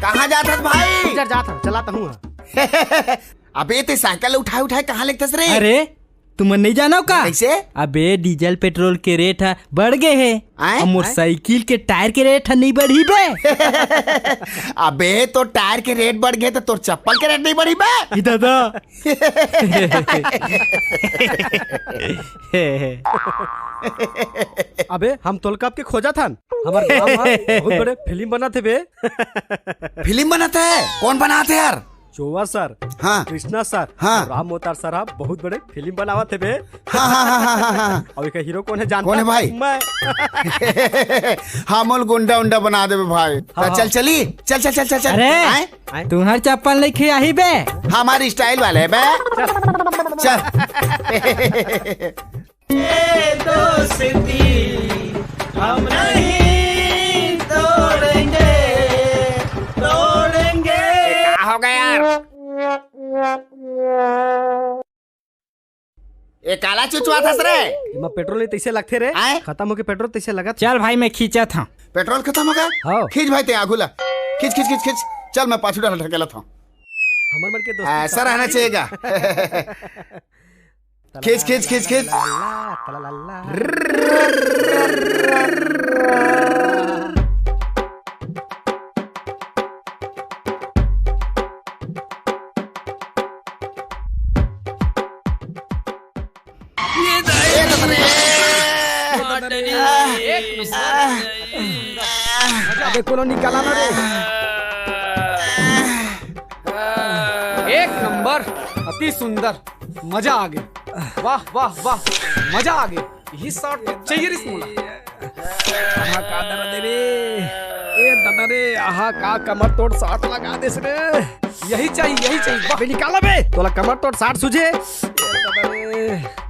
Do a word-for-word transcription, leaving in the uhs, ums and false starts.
कहाँ जात हस भाई? इधर जात हूँ, चलाता हूँ। अबे ते साइकिल उठाए उठाए कहाँ लेगथस रे? अरे, तुमन नहीं जानव का? कैसे? अबे, डीजल पेट्रोल के रेट ह बढ़ गे हे। आय? अब मोर आय? साइकिल के टायर के रेट ह नहीं बढ़ी बे। अबे, तो टायर के रेट बढ़ गे तो तोर चप्पल के रेट नहीं बढ़ी बे? ई दादा। अबे, हम तोल कब के खोजत हन। हमर गाँव म बहुत बड़े फिल्म बनत हे बे। फिल्म बनत हे? कौन बनात हे यार? जोवा सर, हाँ। कृष्णा सर, हाँ। राम अवतार सर ह बहुत बड़े फिल्म बनावत हे बे। हाँ, हाँ, हाँ, हाँ, हाँ, हाँ। अउ एकर हीरो कौन हे जानत हस? कौन हे भाई? मैं। हमन ल गुंडा उंडा बना देबे भाई। हाँ, त चल, हाँ। चली, चल, चल, चल, चल, चल। अरे, आय? आय? तुम्हार चप्पल नहीं खियाही बे। हमार स्टाइल वाले हे बे। चल। चल। ये दोस्ती हम नहीं तोड़ेंगे, तोड़ेंगे। ए, का हो गया यार? ए, काला चुचवाथस रे? एमा पेट्रोल नहीं तइसे लगथे रे। आय? खतम होके पेट्रोल तइसे लगत। चल भाई, मैं खींचत हूँ। पेट्रोल खतम हो गया? हाँ। खींच भाई ते आगू ला। खींच, खींच, खींच, खींच। चल, मैं पाछू डाल ढकेलत हूँ। हमर मन के दोस्ती ऐसा रहना चाहिएगा। खींच, खींच, खींच, खींच। अबे कोनो निकाला ना रे। एक नंबर, अति सुंदर, मजा आ गया। वाह, वाह, वाह, मजा आ गया। यही शॉट तो चाहिए रिस मोला। आहा, का दर्द हे रे। ए दादा रे, आहा, का कमर तोड़ शॉट लगा देस रे। यही चाहिए, यही चाहिए। वाह। अबे निकाला बे, तोला कमर तोड़ शॉट सूझे? ए दादा रे।